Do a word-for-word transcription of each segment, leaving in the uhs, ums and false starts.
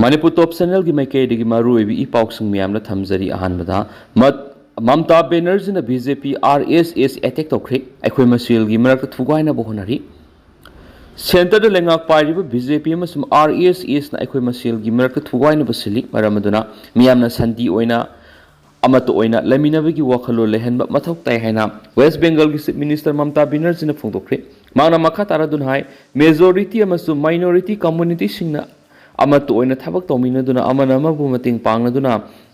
ꯃꯅꯤꯄꯨꯔ ꯇꯣꯞ ꯆꯦꯅꯦꯜꯒꯤ ꯃꯥꯏꯀꯩꯗꯒꯤ ꯃꯔꯨꯑꯣꯏꯕ ꯏ ꯄꯥꯎꯁꯤꯡ ꯃꯌꯥꯝꯗ ꯊꯝꯖꯔꯤ꯫ ꯑꯍꯥꯟꯕꯗ, ꯃꯠ-, Mamta ꯕꯦꯅꯔꯖꯤꯅ B J P R ꯑꯦꯁ ꯑꯦꯁ ꯑꯦꯇꯦꯛ ꯇꯧꯈ꯭ꯔꯦ, ꯑꯩꯈꯣꯏ ꯃꯁꯦꯜꯒꯤ ꯃꯔꯛꯇ ꯊꯨꯒꯥꯏꯅꯕ ꯍꯣꯠꯅꯔꯤ꯫ ꯁꯦꯟꯇꯔꯗ ꯂꯩꯉꯥꯛ ꯄꯥꯏꯔꯤꯕ ꯕꯤ ꯖꯦ ꯄꯤ ꯑꯃꯁꯨꯡ ꯑꯥꯔ ꯑꯦꯁ ꯑꯦꯁꯅ ꯑꯩꯈꯣꯏ ꯃꯁꯦꯜꯒꯤ ꯃꯔꯛꯇ ꯊꯨꯒꯥꯏꯅꯕ ꯁꯤꯜꯂꯤ, ꯃꯔꯝ ꯑꯗꯨꯅ ꯃꯤꯌꯥꯝꯅ ꯁꯥꯟꯇꯤ ꯑꯣꯏꯅ, ꯑꯃꯠꯇ ꯑꯣꯏꯅ ꯂꯩꯃꯤꯟꯅꯕꯒꯤ ꯋꯥꯈꯜꯂꯣꯟ ꯂꯩꯍꯟꯕ ꯃꯊꯧ ꯇꯥꯏ ꯍꯥꯏꯅ ꯋꯦꯁ ꯕꯦꯡꯒꯜꯒꯤ ꯆꯤꯐ ꯃꯤꯅꯤꯁꯇꯔ ꯃꯝꯇꯥ ꯕꯦꯅꯔꯖꯤꯅ ꯐꯣꯡꯗꯣꯛꯈ꯭ꯔꯦ꯫ ꯃꯍꯥꯛꯅ ꯃꯈꯥ ꯇꯥꯔꯗꯨꯅ ꯍꯥꯏ, ꯃꯦꯖꯣꯔꯤꯇꯤ ꯑꯃꯁꯨꯡ ꯃꯥꯏꯅꯣꯔꯤꯇꯤ ꯀꯝꯃꯨꯅꯤꯇꯤꯁꯤꯡꯅ ꯑꯃꯠꯇ ꯑꯣꯏꯅ ꯊꯕꯛ ꯇꯧꯃꯤꯟꯅꯗꯨꯅ ꯑꯃꯅ ꯑꯃꯕꯨ ꯃꯇꯦꯡ ꯄꯥꯡꯅꯗꯨꯅ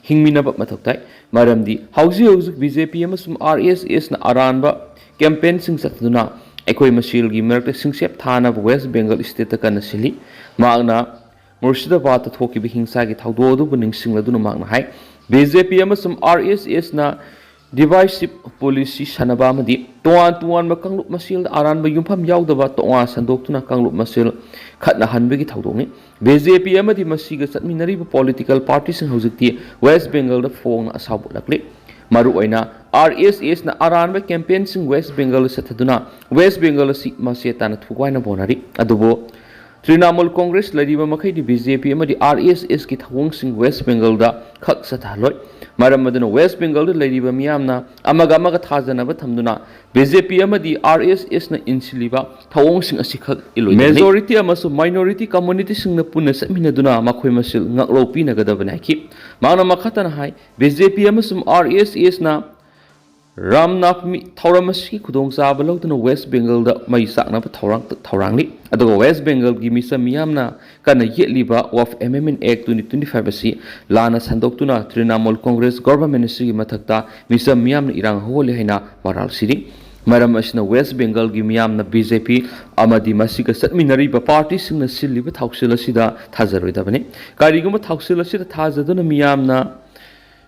ꯍꯤꯡꯃꯤꯟꯅꯕ ꯃꯊꯧ ꯇꯥꯏ, ꯃꯔꯝꯗꯤ ꯍꯧꯖꯤꯛ ꯍꯧꯖꯤꯛ ꯕꯤ ꯖꯦ ꯄꯤ ꯑꯃꯁꯨꯡ ꯑꯥꯔ ꯑꯦꯁ ꯑꯦꯁꯅ ꯑꯔꯥꯟꯕ ꯀꯦꯝꯄꯦꯟꯁꯤꯡ ꯆꯠꯊꯗꯨꯅ ꯑꯩꯈꯣꯏ ꯃꯁꯦꯜꯒꯤ ꯃꯔꯛꯇ ꯁꯤꯡꯆꯦꯞ ꯊꯥꯅꯕ ꯋꯦꯁ ꯕꯦꯡꯒꯜ ꯁ꯭ꯇꯦꯠꯇ ꯀꯟꯅ ꯁꯤꯜꯂꯤ꯫ ꯃꯍꯥꯛꯅ ꯃꯨꯔꯁꯤꯗꯥꯕꯥꯗꯇ ꯊꯣꯛꯈꯤꯕ ꯍꯤꯡꯁꯥꯒꯤ ꯊꯧꯗꯣꯛ ꯑꯗꯨꯕꯨ ꯅꯤꯡꯁꯤꯡꯂꯗꯨꯅ ꯃꯍꯥꯛꯅ ꯍꯥꯏ, ꯕꯤ ꯖꯦ ꯄꯤ ꯑꯃꯁꯨꯡ ꯑꯥꯔ ꯑꯦꯁ ꯑꯦꯁꯅ ꯗꯤꯚꯥꯏꯁꯤꯞ ꯄꯣꯂꯤꯁꯤ ꯁꯥꯟꯅꯕ ꯑꯃꯗꯤ ꯇꯣꯉꯥꯟ ꯇꯣꯉꯥꯟꯕ ꯀꯥꯡꯂꯨꯞ ꯃꯁꯦꯜꯗ ꯑꯔꯥꯟꯕ ꯌꯨꯝꯐꯝ ꯌꯥꯎꯗꯕ ꯇꯣꯉꯥꯟ ꯁꯟꯗꯣꯛꯇꯨꯅ ꯀꯥꯡꯂꯨꯞ ꯃꯁꯦꯜ ꯈꯠꯅꯍꯟꯕꯒꯤ ꯊꯧꯗꯣꯛꯅꯤ꯫ ꯕꯤ ꯖꯦ ꯄꯤ ꯑꯃꯗꯤ ꯃꯁꯤꯒ ꯆꯠꯃꯤꯟꯅꯔꯤꯕ ꯄꯣꯂꯤꯇꯤꯀꯦꯜ ꯄꯥꯔꯇꯤꯁꯤꯡ ꯍꯧꯖꯤꯛꯇꯤ ꯋꯦꯁ ꯕꯦꯡꯒꯜꯗ ꯐꯣꯡꯅ ꯑꯁꯥꯎꯕ ꯎꯠꯂꯛꯂꯤ꯫ ꯃꯔꯨꯑꯣꯏꯅ ꯑꯥꯔ ꯑꯦꯁ ꯑꯦꯁꯅ ꯑꯔꯥꯟꯕ ꯀꯦꯝꯄꯦꯟꯁꯤꯡ ꯋꯦꯁ ꯕꯦꯡꯒꯜꯗ ꯆꯠꯊꯗꯨꯅ ꯋꯦꯁ ꯕꯦꯡꯒꯜ ꯑꯁꯤ ꯃꯆꯦꯠ ꯇꯥꯅ ꯊꯨꯒꯥꯏꯅꯕ ꯍꯣꯠꯅꯔꯤ꯫ ꯑꯗꯨꯕꯨ ꯇ꯭ꯔꯤꯅꯥꯃꯨꯜ ꯀꯣꯡꯒ꯭ꯔꯦꯁ ꯂꯩꯔꯤꯕ ꯃꯈꯩꯗꯤ ꯕꯤ ꯖꯦ ꯄꯤ ꯑꯃꯗꯤ ꯑꯥꯔ ꯑꯦꯁ ꯑꯦꯁꯀꯤ ꯊꯧꯑꯣꯡꯁꯤꯡ ꯋꯦꯁ ꯕꯦꯡꯒꯜꯗ ꯈꯛ ꯆꯠꯊꯍꯜꯂꯣꯏ꯫ ꯃꯔꯝ ꯑꯗꯨꯅ ꯋꯦꯁ ꯕꯦꯡꯒꯜꯗ ꯂꯩꯔꯤꯕ ꯃꯤꯌꯥꯝꯅ ꯑꯃꯒ ꯑꯃꯒ ꯊꯥꯖꯅꯕ ꯊꯝꯗꯨꯅ ꯕꯤ ꯖꯦ ꯄꯤ ꯑꯃꯗꯤ ꯑꯥꯔ ꯑꯦꯁ ꯑꯦꯁꯅ ꯏꯟꯁꯤꯜꯂꯤꯕ ꯊꯧꯑꯣꯡꯁꯤꯡ ꯑꯁꯤꯈꯛ ꯏꯜꯂꯣꯏꯗꯕꯅꯤ꯫ ꯃꯦꯖꯣꯔꯤꯇꯤ ꯑꯃꯁꯨꯡ ꯃꯥꯏꯅꯣꯔꯤꯇꯤ ꯀꯝꯃꯨꯅꯤꯇꯤꯁꯤꯡꯅ ꯄꯨꯟꯅ ꯆꯠꯃꯤꯟꯅꯗꯨꯅ ꯃꯈꯣꯏ ꯃꯁꯦꯜ ꯉꯥꯛꯂꯧ ꯄꯤꯅꯒꯗꯕꯅꯤ ꯍꯥꯏꯈꯤ꯫ ꯃꯍꯥꯛꯅ ꯃꯈꯥ ꯇꯥꯅ ꯍꯥꯏ, ꯕꯤ ꯖꯦ ꯄꯤ ꯑꯃꯁꯨꯡ ꯑꯥꯔ ꯑꯦꯁ ꯑꯦꯁꯅ ꯔꯥꯝ ꯅꯥꯃꯤ ꯊꯧꯔꯝ ꯑꯁꯤꯒꯤ ꯈꯨꯗꯣꯡꯆꯥꯕ ꯂꯧꯗꯨꯅ ꯋꯦꯁ ꯕꯦꯡꯒꯜꯗ ꯃꯩ ꯆꯥꯛꯅꯕ ꯊꯧꯔꯥꯡ, ꯊꯧꯔꯥꯡꯂꯤ꯫ ꯑꯗꯨꯒ ꯋꯦꯁ ꯕꯦꯡꯒꯜꯒꯤ ꯃꯤꯆꯝ ꯃꯤꯌꯥꯝꯅ ꯀꯟꯅ ꯌꯦꯠꯂꯤꯕ ꯋꯥꯐ ꯑꯦꯃꯦꯟꯃꯦꯟ ꯑꯦꯛ ꯇ꯭ꯋꯦꯟꯇꯤ ꯇ꯭ꯋꯦꯟꯇꯤ ꯐꯥꯏꯚ ꯑꯁꯤ ꯂꯥꯟꯅ ꯁꯟꯗꯣꯛꯇꯨꯅ ꯇ꯭ꯔꯤꯅꯥꯃꯨꯜ ꯀꯣꯡꯒ꯭ꯔꯦꯁ ꯒꯣꯚꯔꯟꯃꯦꯟꯠ ꯑꯁꯤꯒꯤ ꯃꯊꯛꯇ ꯃꯤꯆꯝ ꯃꯤꯌꯥꯝꯅ ꯏꯔꯥꯡ ꯍꯧꯍꯜꯂꯤ ꯍꯥꯏꯅ ꯃꯔꯥꯜ ꯁꯤꯔꯤ꯫ ꯃꯔꯝ ꯑꯁꯤꯅ ꯋꯦꯁ ꯕꯦꯡꯒꯜꯒꯤ ꯃꯤꯌꯥꯝꯅ ꯕꯤ ꯖꯦ ꯄꯤ ꯑꯃꯗꯤ ꯃꯁꯤꯒ ꯆꯠꯃꯤꯟꯅꯔꯤꯕ ꯄꯥꯔꯇꯤꯁꯤꯡꯅ ꯁꯤꯜꯂꯤꯕ ꯊꯧꯁꯤꯜ ꯑꯁꯤꯗ ꯊꯥꯖꯔꯣꯏꯗꯕꯅꯤ꯫ ꯀꯔꯤꯒꯨꯝꯕ ꯊꯧꯁꯤꯜ ꯑꯁꯤꯗ ꯊꯥꯖꯗꯨꯅ ꯃꯤꯌꯥꯝꯅ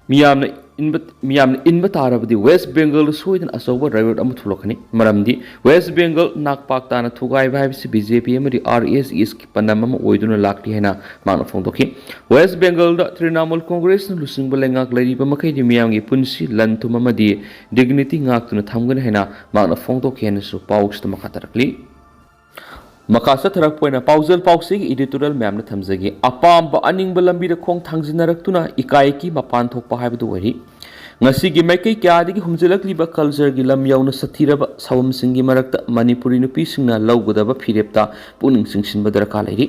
ꯃꯤꯌꯥꯝꯅ ꯏꯟꯕ, ꯃꯤꯌꯥꯝꯅ ꯏꯟꯕ ꯇꯥꯔꯕꯗꯤ ꯋꯦꯁ ꯕꯦꯡꯒꯜꯗ ꯁꯣꯏꯗꯅ ꯑꯆꯧꯕ ꯔꯥꯏꯑꯣꯠ ꯑꯃ ꯊꯣꯛꯂꯛꯀꯅꯤ꯫ ꯃꯔꯝꯗꯤ ꯋꯦꯁ ꯕꯦꯡꯒꯜ ꯅꯥꯛ ꯄꯥꯛ ꯇꯥꯅ ꯊꯨꯒꯥꯏꯕ ꯍꯥꯏꯕꯁꯤ ꯕꯤ ꯖꯦ ꯄꯤ ꯑꯃꯗꯤ ꯑꯥꯔ ꯑꯦꯁ ꯑꯦꯁꯀꯤ ꯄꯥꯟꯗꯝ ꯑꯃ ꯑꯣꯏꯗꯨꯅ ꯂꯥꯛꯂꯤ ꯍꯥꯏꯅ ꯃꯍꯥꯛꯅ ꯐꯣꯡꯗꯣꯛꯈꯤ꯫ ꯋꯦꯁ ꯕꯦꯡꯒꯜꯗ ꯇ꯭ꯔꯤꯅꯥꯃꯨꯜ ꯀꯣꯡꯒ꯭ꯔꯦꯁꯅ ꯂꯨꯆꯤꯡꯕ ꯂꯩꯉꯥꯛ ꯂꯩꯔꯤꯕ ꯃꯈꯩꯗꯤ ꯃꯤꯌꯥꯝꯒꯤ ꯄꯨꯟꯁꯤ, ꯂꯟ ꯊꯨꯝ ꯑꯃꯗꯤ ꯗꯤꯒꯅꯤꯇꯤ ꯉꯥꯛꯇꯨꯅ ꯊꯝꯒꯅꯤ ꯍꯥꯏꯅ ꯃꯍꯥꯛꯅ ꯐꯣꯡꯗꯣꯛꯈꯤ ꯍꯥꯏꯅꯁꯨ ꯄꯥꯎꯁꯤꯗ ꯃꯈꯥ ꯇꯥꯔꯛꯂꯤ꯫ ꯃꯈꯥ ꯆꯠꯊꯔꯛꯄ ꯑꯣꯏꯅ ꯄꯥꯎꯖꯦꯜ ꯄꯥꯎꯆꯦꯒꯤ editorial ꯃꯌꯥꯝꯅ ꯊꯝꯖꯒꯦ꯫ ꯑꯄꯥꯝꯕ ꯑꯅꯤꯡꯕ ꯂꯝꯕꯤꯗ ꯈꯣꯡ ꯊꯥꯡꯖꯤꯟꯅꯔꯛꯇꯨꯅ ꯏꯀꯥꯏ ꯏꯀꯤ ꯃꯄꯥꯟ ꯊꯣꯛꯄ ꯍꯥꯏꯕꯗꯨ ꯑꯣꯏꯔꯤ꯫ ꯉꯁꯤꯒꯤ ꯃꯥꯏꯀꯩ ꯀꯌꯥꯗꯒꯤ ꯍꯨꯝꯖꯤꯜꯂꯛꯂꯤꯕ cultureꯒꯤ ꯂꯝ ꯌꯧꯅ ꯁꯥꯊꯤꯔꯕ ꯁꯥꯎꯝꯁꯤꯡꯒꯤ ꯃꯔꯛꯇ ꯃꯅꯤꯄꯨꯔꯤ ꯅꯨꯄꯤꯁꯤꯡꯅ ꯂꯧꯒꯗꯕ ꯐꯤꯔꯦꯞꯇ ꯄꯨꯛꯅꯤꯡ ꯆꯤꯡꯁꯤꯟꯕ ꯗꯔꯀꯥꯔ ꯂꯩꯔꯤ꯫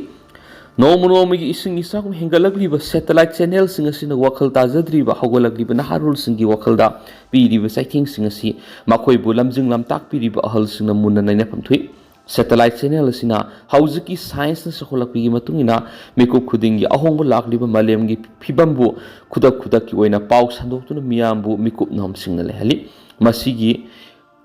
ꯅꯣꯡꯃ ꯅꯣꯡꯃꯒꯤ ꯏꯁꯤꯡ ꯏꯆꯥꯎꯅ ꯍꯦꯟꯒꯠꯂꯛꯂꯤꯕ satellite channelꯁꯤꯡ ꯑꯁꯤꯅ ꯋꯥꯈꯜ ꯇꯥꯖꯗ꯭ꯔꯤꯕ ꯍꯧꯒꯠꯂꯛꯂꯤꯕ ꯅꯍꯥꯔꯣꯜꯁꯤꯡꯒꯤ ꯋꯥꯈꯜꯗ ꯄꯤꯔꯤꯕ ꯆꯩꯊꯦꯡꯁꯤꯡ ꯑꯁꯤ ꯃꯈꯣꯏꯕꯨ ꯂꯝꯖꯤꯡ ꯂꯝꯇꯥꯛꯄꯤꯔꯤꯕ ꯑꯍꯜꯁꯤꯡꯅ ꯃꯨꯟꯅ ꯅꯩꯅꯐꯝ ꯊꯣꯛꯏ꯫ Satellite channel ꯑꯁꯤꯅ ꯍꯧꯖꯤꯛꯀꯤ scienceꯅ ꯆꯥꯎꯈꯠꯂꯛꯄꯒꯤ ꯃꯇꯨꯡ ꯏꯟꯅ ꯃꯤꯀꯨꯞ ꯈꯨꯗꯤꯡꯒꯤ ꯑꯍꯣꯡꯕ ꯂꯥꯛꯂꯤꯕ ꯃꯥꯂꯦꯝꯒꯤ ꯐꯤꯕꯝꯕꯨ ꯈꯨꯗꯛ ꯈꯨꯗꯛꯀꯤ ꯑꯣꯏꯅ ꯄꯥꯎ ꯁꯟꯗꯣꯛꯇꯨꯅ ꯃꯤꯌꯥꯝꯕꯨ ꯃꯤꯀꯨꯞ ꯅꯣꯝꯁꯤꯡꯅ ꯂꯩꯍꯜꯂꯤ꯫ ꯃꯁꯤꯒꯤ,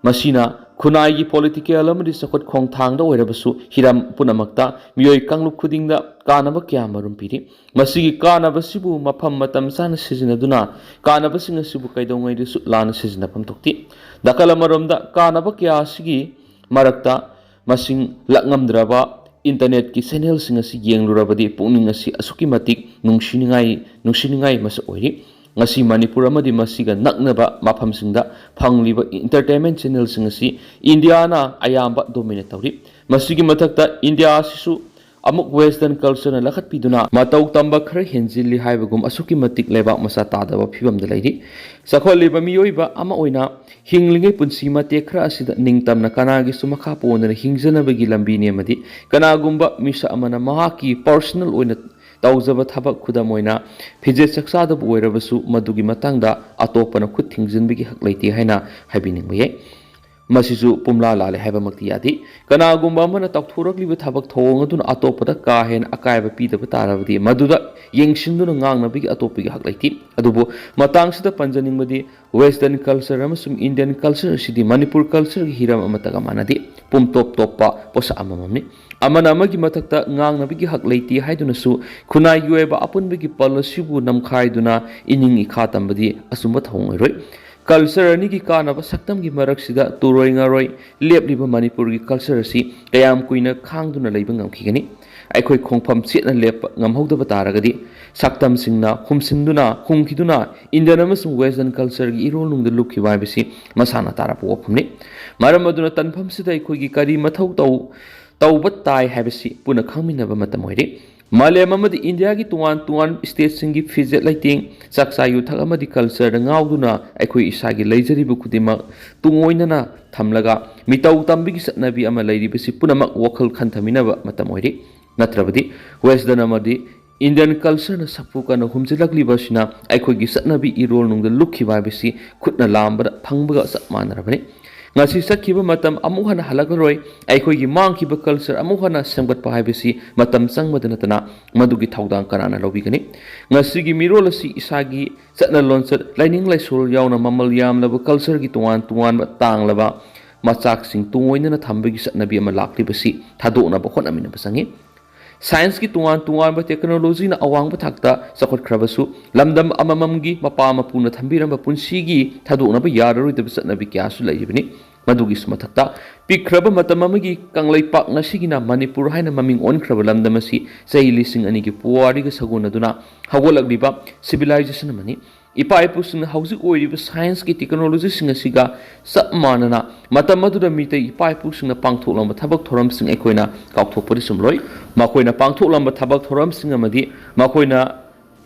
ꯃꯁꯤꯅ ꯈꯨꯟꯅꯥꯏꯒꯤ, political ꯑꯃꯗꯤ ꯆꯥꯎꯈꯠ ꯈꯣꯡꯊꯥꯡꯗ ꯑꯣꯏꯔꯕꯁꯨ ꯍꯤꯔꯝ ꯄꯨꯝꯅꯃꯛꯇ ꯃꯤꯑꯣꯏ ꯀꯥꯡꯂꯨꯞ ꯈꯨꯗꯤꯡꯗ ꯀꯥꯟꯅꯕ ꯀꯌꯥ ꯃꯔꯨꯝ ꯄꯤꯔꯤ꯫ ꯃꯁꯤꯒꯤ ꯀꯥꯟꯅꯕꯁꯤꯕꯨ ꯃꯐꯝ ꯃꯇꯝ ꯆꯥꯅ ꯁꯤꯖꯤꯟꯅꯗꯨꯅ ꯀꯥꯟꯅꯕꯁꯤꯡ ꯑꯁꯤꯕꯨ ꯀꯩꯗꯧꯉꯩꯗꯁꯨ ꯂꯥꯟꯅ ꯁꯤꯖꯤꯟꯅꯐꯝ ꯊꯣꯛꯇꯦ꯫ ꯅꯥꯀꯜ ꯑꯃꯔꯣꯝꯗ ꯀꯥꯟꯅꯕ ꯀꯌꯥ ꯑꯁꯤꯒꯤ ꯃꯔꯛꯇ ꯃꯁꯤꯡ ꯂꯛꯉꯝꯗ꯭ꯔꯕ internetꯀꯤ channelꯁꯤꯡ ꯑꯁꯤ ꯌꯦꯡꯂꯨꯔꯕꯗꯤ ꯄꯨꯛꯅꯤꯡ ꯑꯁꯤ ꯑꯁꯨꯛꯀꯤ ꯃꯇꯤꯛ ꯅꯨꯡꯁꯤꯅꯤꯡꯉꯥꯏ, ꯅꯨꯡꯁꯤꯅꯤꯡꯉꯥꯏ ꯃꯁꯛ ꯑꯣꯏꯔꯤ꯫ ꯉꯁꯤ ꯃꯅꯤꯄꯨꯔ ꯑꯃꯗꯤ ꯃꯁꯤꯒ ꯅꯛꯅꯕ ꯃꯐꯝꯁꯤꯡꯗ ꯐꯪꯂꯤꯕ entertainment channelꯁꯤꯡ ꯑꯁꯤ ꯏꯟꯗꯤꯌꯥꯅ ꯑꯌꯥꯝꯕ dominate ꯇꯧꯔꯤ꯫ ꯃꯁꯤꯒꯤ ꯃꯊꯛꯇ ꯏꯟꯗꯤꯌꯥ ꯑꯁꯤꯁꯨ ꯑꯃꯨꯛ western cultureꯅ ꯂꯧꯈꯠꯄꯤꯗꯨꯅ ꯃꯇꯧ ꯇꯝꯕ ꯈꯔ ꯍꯦꯟꯖꯤꯜꯂꯤ ꯍꯥꯏꯕꯒꯨꯝ ꯑꯁꯨꯛꯀꯤ ꯃꯇꯤꯛ ꯂꯩꯕꯥꯛ ꯃꯆꯥ ꯇꯥꯗꯕ ꯐꯤꯕꯝꯗ ꯂꯩꯔꯤ꯫ ꯆꯥꯎꯈꯠꯂꯤꯕ ꯃꯤꯑꯣꯏꯕ ꯑꯃ ꯑꯣꯏꯅ ꯍꯤꯡꯂꯤꯉꯩ ꯄꯨꯟꯁꯤ ꯃꯇꯦꯛ ꯈꯔ ꯑꯁꯤꯗ ꯅꯤꯡꯇꯝꯅ ꯀꯅꯥꯒꯤꯁꯨ ꯃꯈꯥ ꯄꯣꯟꯗꯅ ꯍꯤꯡꯖꯅꯕꯒꯤ ꯂꯝꯕꯤꯅꯤ, ꯑꯃꯗꯤ ꯀꯅꯥꯒꯨꯝꯕ ꯃꯤꯁꯛ ꯑꯃꯅ ꯃꯍꯥꯛꯀꯤ personal ꯑꯣꯏꯅ ꯇꯧꯖꯕ ꯊꯕꯛ, ꯈꯨꯗꯝ ꯑꯣꯏꯅ ꯐꯤꯖꯦꯠ ꯆꯥꯛꯆꯥꯗꯕꯨ ꯑꯣꯏꯔꯕꯁꯨ, ꯃꯗꯨꯒꯤ ꯃꯇꯥꯡꯗ ꯑꯇꯣꯞꯄꯅ ꯈꯨꯠ ꯊꯤꯡꯖꯤꯟꯕꯒꯤ ꯍꯛ ꯂꯩꯇꯦ ꯍꯥꯏꯅ ꯍꯥꯏꯕꯤꯅꯤꯡꯕ ꯌꯥꯏ꯫ ꯃꯁꯤꯁꯨ ꯄꯨꯝꯂꯥ ꯂꯥꯜꯂꯦ ꯍꯥꯏꯕꯃꯛꯇꯤ ꯌꯥꯗꯦ꯫ ꯀꯅꯥꯒꯨꯝꯕ ꯑꯃꯅ ꯇꯧꯊꯣꯔꯛꯂꯤꯕ ꯊꯕꯛ ꯊꯧꯑꯣꯡ ꯑꯗꯨꯅ ꯑꯇꯣꯞꯄꯗ ꯀꯥ ꯍꯦꯟꯅ ꯑꯀꯥꯏꯕ ꯄꯤꯗꯕ ꯇꯥꯔꯕꯗꯤ, ꯃꯗꯨꯗ ꯌꯦꯡꯁꯤꯟꯗꯨꯅ ꯉꯥꯡꯅꯕꯒꯤ ꯑꯇꯣꯞꯄꯒꯤ ꯍꯛ ꯂꯩꯇꯦ꯫ ꯑꯗꯨꯕꯨ ꯃꯇꯥꯡꯁꯤꯗ ꯄꯟꯖꯅꯤꯡꯕꯗꯤ, western culture ꯑꯃꯁꯨꯡ Indian culture ꯑꯁꯤꯗꯤ ꯃꯅꯤꯄꯨꯔ cultureꯒꯤ ꯍꯤꯔꯝ ꯑꯃꯠꯇꯒ ꯃꯥꯟꯅꯗꯦ꯫ ꯄꯨꯝꯇꯣꯞ ꯇꯣꯞꯄ ꯄꯣꯠꯁꯛ ꯑꯃꯃꯝꯅꯤ꯫ ꯑꯃꯅ ꯑꯃꯒꯤ ꯃꯊꯛꯇ ꯉꯥꯡꯅꯕꯒꯤ ꯍꯛ ꯂꯩꯇꯦ ꯍꯥꯏꯗꯨꯅꯁꯨ ꯈꯨꯟꯅꯥꯏꯒꯤ ꯑꯣꯏꯕ ꯑꯄꯨꯟꯕꯒꯤ ꯄꯜ ꯑꯁꯤꯕꯨ ꯅꯝꯈꯥꯏꯗꯨꯅ ꯏꯅꯤꯡ ꯏꯈꯥ ꯇꯝꯕꯗꯤ ꯑꯆꯨꯝꯕ ꯊꯧꯑꯣꯡ ꯑꯣꯏꯔꯣꯏ꯫ Culture ꯑꯅꯤꯒꯤ ꯀꯥꯟꯅꯕ ꯁꯛꯇꯝꯒꯤ ꯃꯔꯛꯁꯤꯗ ꯇꯨꯔꯣꯏ ꯉꯥꯔꯣꯏ ꯂꯦꯞꯂꯤꯕ ꯃꯅꯤꯄꯨꯔꯒꯤ culture ꯑꯁꯤ ꯀꯌꯥꯝ ꯀꯨꯏꯅ ꯈꯥꯡꯗꯨꯅ ꯂꯩꯕ ꯉꯝꯈꯤꯒꯅꯤ? ꯑꯩꯈꯣꯏ ꯈꯣꯡꯐꯝ ꯆꯦꯠꯅ ꯂꯦꯞꯄ ꯉꯝꯍꯧꯗꯕ ꯇꯥꯔꯒꯗꯤ, ꯁꯛꯇꯝꯁꯤꯡꯅ ꯍꯨꯝꯁꯤꯟꯗꯨꯅ, ꯍꯨꯝꯈꯤꯗꯨꯅ Indian ꯑꯃꯁꯨꯡ western cultureꯒꯤ ꯏꯔꯣꯜꯅꯨꯡꯗ ꯂꯨꯞꯈꯤꯕ ꯍꯥꯏꯕꯁꯤ ꯃꯁꯥꯅ ꯇꯥꯔꯛꯄ ꯋꯥꯐꯝꯅꯤ꯫ ꯃꯔꯝ ꯑꯗꯨꯅ ꯇꯟꯐꯝꯁꯤꯗ ꯑꯩꯈꯣꯏꯒꯤ ꯀꯔꯤ ꯃꯊꯧ ꯇꯧ-, ꯇꯧꯕ ꯇꯥꯏ ꯍꯥꯏꯕꯁꯤ ꯄꯨꯟꯅ ꯈꯪꯃꯤꯟꯅꯕ ꯃꯇꯝ ꯑꯣꯏꯔꯦ꯫ ꯃꯥꯂꯦꯝ ꯑꯃꯗꯤ ꯏꯟꯗꯤꯌꯥꯒꯤ ꯇꯣꯉꯥꯟ ꯇꯣꯉꯥꯟꯕ ꯁ꯭ꯇꯦꯠꯁꯤꯡꯒꯤ ꯐꯤꯖꯦꯠ ꯂꯩꯇꯦꯡ, ꯆꯥꯛꯆꯥ ꯌꯨꯊꯛ ꯑꯃꯗꯤ ꯀꯜꯆꯔꯗ ꯉꯥꯎꯗꯨꯅ ꯑꯩꯈꯣꯏ ꯏꯁꯥꯒꯤ ꯂꯩꯖꯔꯤꯕ ꯈꯨꯗꯤꯡꯃꯛ ꯇꯨꯡꯑꯣꯏꯅꯅ ꯊꯝꯂꯒ ꯃꯤꯇꯧ ꯇꯝꯕꯒꯤ ꯆꯠꯅꯕꯤ ꯑꯃ ꯂꯩꯔꯤꯕꯁꯤ ꯄꯨꯝꯅꯃꯛ ꯋꯥꯈꯜ ꯈꯟꯊꯃꯤꯟꯅꯕ ꯃꯇꯝ ꯑꯣꯏꯔꯤ꯫ ꯅꯠꯇ꯭ꯔꯕꯗꯤ ꯋꯦꯁꯇꯔꯟ ꯑꯃꯗꯤ ꯏꯟꯗꯤꯌꯟ ꯀꯜꯆꯔꯅ ꯁꯥꯐꯨ ꯀꯟꯅ ꯍꯨꯝꯖꯤꯜꯂꯛꯂꯤꯕ ꯑꯁꯤꯅ ꯑꯩꯈꯣꯏꯒꯤ ꯆꯠꯅꯕꯤ ꯏꯔꯣꯜ ꯅꯨꯡꯗ ꯂꯨꯞꯈꯤꯕ ꯍꯥꯏꯕꯁꯤ ꯈꯨꯠꯅ ꯂꯥꯝꯕꯗ ꯐꯪꯕꯒ ꯆꯞ ꯃꯥꯟꯅꯔꯕꯅꯤ꯫ ꯉꯁꯤ ꯆꯠꯈꯤꯕ ꯃꯇꯝ ꯑꯃꯨꯛ ꯍꯟꯅ ꯍꯜꯂꯛꯂꯔꯣꯏ꯫ ꯑꯩꯈꯣꯏꯒꯤ ꯃꯥꯡꯈꯤꯕ ꯀꯜꯆꯔ ꯑꯃꯨꯛ ꯍꯟꯅ ꯁꯦꯝꯒꯠꯄ ꯍꯥꯏꯕꯁꯤ ꯃꯇꯝ ꯆꯪꯕꯗ ꯅꯠꯇꯅ ꯃꯗꯨꯒꯤ ꯊꯧꯗꯥꯡ ꯀꯅꯥꯅ ꯂꯧꯕꯤꯒꯅꯤ? ꯉꯁꯤꯒꯤ ꯃꯤꯔꯣꯜ ꯑꯁꯤ ꯏꯁꯥꯒꯤ ꯆꯠꯅ ꯂꯣꯟꯆꯠ, ꯂꯥꯏꯅꯤꯡ ꯂꯥꯏꯁꯣꯜ ꯌꯥꯎꯅ ꯃꯃꯜ ꯌꯥꯝꯂꯕ ꯀꯜꯆꯔꯒꯤ ꯇꯣꯉꯥꯟ ꯇꯣꯉꯥꯟꯕ ꯇꯥꯡꯂꯕ ꯃꯆꯥꯛꯁꯤꯡ ꯇꯨꯡꯑꯣꯏꯅꯅ ꯊꯝꯕꯒꯤ ꯆꯠꯅꯕꯤ ꯑꯃ ꯂꯥꯛꯂꯤꯕꯁꯤ ꯊꯥꯗꯣꯛꯅꯕ ꯍꯣꯠꯅꯃꯤꯟꯅꯕ ꯆꯪꯏ꯫ ꯁꯥꯏꯟꯁꯀꯤ ꯇꯣꯉꯥꯟ ꯇꯣꯉꯥꯟꯕ ꯇꯦꯛꯅꯣꯂꯣꯖꯤꯅ ꯑꯋꯥꯡꯕ ꯊꯥꯛꯇ ꯆꯥꯎꯈꯠꯈ꯭ꯔꯕꯁꯨ, ꯂꯝꯗꯝ ꯑꯃꯃꯝꯒꯤ ꯃꯄꯥ ꯃꯄꯨꯅ ꯊꯝꯕꯤꯔꯝꯕ ꯄꯨꯟꯁꯤꯒꯤ ꯊꯥꯗꯣꯛꯅꯕ ꯌꯥꯔꯔꯣꯏꯗꯕ ꯆꯠꯅꯕꯤ ꯀꯌꯥꯁꯨ ꯂꯩꯔꯤꯕꯅꯤ꯫ ꯃꯗꯨꯒꯤꯁꯨ ꯃꯊꯛꯇ, ꯄꯤꯛꯈ꯭ꯔꯕ ꯃꯇꯝ ꯑꯃꯒꯤ ꯀꯪꯂꯩꯄꯥꯛ, ꯉꯁꯤꯒꯤꯅ ꯃꯅꯤꯄꯨꯔ ꯍꯥꯏꯅ ꯃꯃꯤꯡ ꯑꯣꯟꯈ꯭ꯔꯕ ꯂꯝꯗꯝ ꯑꯁꯤ ꯆꯍꯤ ꯂꯤꯁꯤꯡ ꯑꯅꯤꯒꯤ ꯄꯨꯋꯥꯔꯤꯒ ꯁꯥꯒꯣꯟꯅꯗꯨꯅ ꯍꯧꯒꯠꯂꯛꯂꯤꯕ civilization ꯑꯃꯅꯤ꯫ ꯏꯄꯥ ꯏꯄꯨꯁꯤꯡꯅ ꯍꯧꯖꯤꯛ ꯑꯣꯏꯔꯤꯕ ꯁꯥꯏꯟꯁꯀꯤ ꯇꯦꯛꯅꯣꯂꯣꯖꯤꯁꯤꯡ ꯑꯁꯤꯒ ꯆꯞ ꯃꯥꯟꯅꯅ ꯃꯇꯝ ꯑꯗꯨꯗ ꯃꯤꯇꯩ ꯏꯄꯥ ꯏꯄꯨꯁꯤꯡꯅ ꯄꯥꯡꯊꯣꯛꯂꯝꯕ ꯊꯕꯛ ꯊꯧꯔꯝꯁꯤꯡ ꯑꯩꯈꯣꯏꯅ ꯀꯥꯎꯊꯣꯛꯄꯗꯤ ꯆꯨꯝꯂꯣꯏ꯫ ꯃꯈꯣꯏꯅ ꯄꯥꯡꯊꯣꯛꯂꯝꯕ ꯊꯕꯛ ꯊꯧꯔꯝꯁꯤꯡ ꯑꯃꯗꯤ ꯃꯈꯣꯏꯅ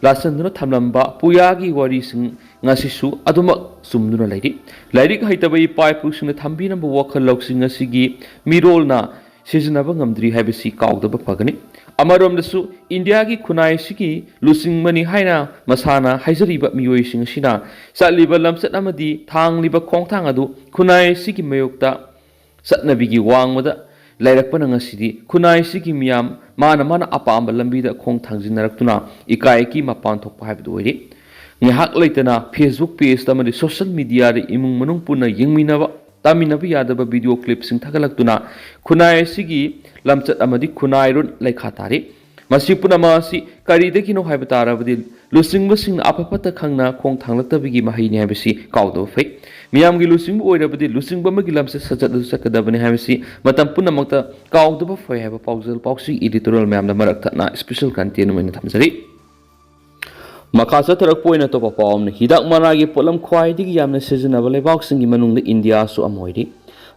ꯂꯥꯁꯟꯗꯨꯅ ꯊꯝꯂꯝꯕ ꯄꯨꯌꯥꯒꯤ ꯋꯥꯔꯤꯁꯤꯡ ꯉꯁꯤꯁꯨ ꯑꯗꯨꯃꯛ ꯆꯨꯝꯗꯨꯅ ꯂꯩꯔꯤ꯫ ꯂꯥꯏꯔꯤꯛ ꯍꯩꯇꯕ ꯏꯄꯥ ꯏꯄꯨꯁꯤꯡꯅ ꯊꯝꯕꯤꯔꯝꯕ ꯋꯥꯈꯜ ꯂꯧꯁꯤꯡ ꯑꯁꯤꯒꯤ ꯃꯤꯔꯣꯜꯅ ꯁꯤꯖꯤꯟꯅꯕ ꯉꯝꯗ꯭ꯔꯤ ꯍꯥꯏꯕꯁꯤ ꯀꯥꯎꯗꯕ ꯐꯒꯅꯤ꯫ ꯑꯃꯔꯣꯝꯗꯁꯨ, ꯏꯟꯗꯤꯌꯥꯒꯤ ꯈꯨꯟꯅꯥꯏ ꯑꯁꯤꯒꯤ ꯂꯨꯆꯤꯡꯕꯅꯤ ꯍꯥꯏꯅ ꯃꯁꯥꯅ ꯍꯥꯏꯖꯔꯤꯕ ꯃꯤꯑꯣꯏꯁꯤꯡ ꯑꯁꯤꯅ ꯆꯠꯂꯤꯕ ꯂꯝꯆꯠ ꯑꯃꯗꯤ ꯊꯥꯡꯂꯤꯕ ꯈꯣꯡꯊꯥꯡ ꯑꯗꯨ ꯈꯨꯟꯅꯥꯏ ꯑꯁꯤꯒꯤ ꯃꯥꯌꯣꯛꯇ ꯆꯠꯅꯕꯤꯒꯤ ꯋꯥꯡꯃꯗ ꯂꯩꯔꯛꯄꯅ ꯉꯁꯤꯗꯤ ꯈꯨꯟꯅꯥꯏ ꯑꯁꯤꯒꯤ ꯃꯤꯌꯥꯝ ꯃꯥꯅ ꯃꯥꯅ ꯑꯄꯥꯝꯕ ꯂꯝꯕꯤꯗ ꯈꯣꯡ ꯊꯥꯡꯖꯤꯟꯅꯔꯛꯇꯨꯅ ꯏꯀꯥꯏ ꯑꯀꯤ ꯃꯄꯥꯟ ꯊꯣꯛꯄ ꯍꯥꯏꯕꯗꯨ ꯑꯣꯏꯔꯤ꯫ ꯉꯥꯏꯍꯥꯛ ꯂꯩꯇꯅ Facebook pageꯇ ꯑꯃꯗꯤ social mediaꯗ ꯏꯃꯨꯡ ꯃꯅꯨꯡ ꯄꯨꯟꯅ ꯌꯦꯡꯃꯤꯟꯅꯕ, ꯇꯥꯃꯤꯟꯅꯕ ꯌꯥꯗꯕ video clipꯁꯤꯡ ꯊꯥꯒꯠꯂꯛꯇꯨꯅ ꯈꯨꯟꯅꯥꯏ ꯑꯁꯤꯒꯤ ꯂꯝꯆꯠ ꯑꯃꯗꯤ ꯈꯨꯟꯅꯥꯏꯔꯣꯟ ꯂꯩꯈꯥ ꯇꯥꯔꯤ꯫ ꯃꯁꯤ ꯄꯨꯝꯅꯃꯛ ꯑꯁꯤ ꯀꯔꯤꯗꯒꯤꯅꯣ ꯍꯥꯏꯕ ꯇꯥꯔꯕꯗꯤ, ꯂꯨꯆꯤꯡꯕꯁꯤꯡꯅ ꯑꯐ ꯐꯠꯇ ꯈꯪꯅ ꯈꯣꯡ ꯊꯥꯡꯂꯛꯇꯕꯒꯤ ꯃꯍꯩꯅꯤ ꯍꯥꯏꯕꯁꯤ ꯀꯥꯎꯗꯕ ꯐꯩ꯫ ꯃꯤꯌꯥꯝꯒꯤ ꯂꯨꯆꯤꯡꯕ ꯑꯣꯏꯔꯕꯗꯤ ꯂꯨꯆꯤꯡꯕ ꯑꯃꯒꯤ ꯂꯝꯆꯠ ꯁꯥꯖꯠ ꯑꯗꯨ ꯆꯠꯀꯗꯕꯅꯤ ꯍꯥꯏꯕꯁꯤ ꯃꯇꯝ ꯄꯨꯝꯅꯃꯛꯇ ꯀꯥꯎꯗꯕ ꯐꯩ ꯍꯥꯏꯕ ꯄꯥꯎꯖꯦꯜ ꯄꯥꯎꯁꯤ editorial ꯃꯌꯥꯝꯗ ꯃꯔꯛ ꯊꯠꯅ special content ꯑꯣꯏꯅ ꯊꯝꯖꯔꯤ꯫ ꯃꯈꯥ ꯆꯠꯊꯔꯛꯄ ꯑꯣꯏꯅ ꯑꯇꯣꯞꯄ ꯄꯥꯎ ꯑꯃꯅ, ꯍꯤꯗꯥꯛ ꯃꯅꯥꯒꯤ ꯄꯣꯠꯂꯝ ꯈ꯭ꯋꯥꯏꯗꯒꯤ ꯌꯥꯝꯅ ꯁꯤꯖꯤꯟꯅꯕ ꯂꯩꯕꯥꯛꯁꯤꯡꯒꯤ ꯃꯅꯨꯡꯗ ꯏꯟꯗꯤꯌꯥꯁꯨ ꯑꯃ ꯑꯣꯏꯔꯤ꯫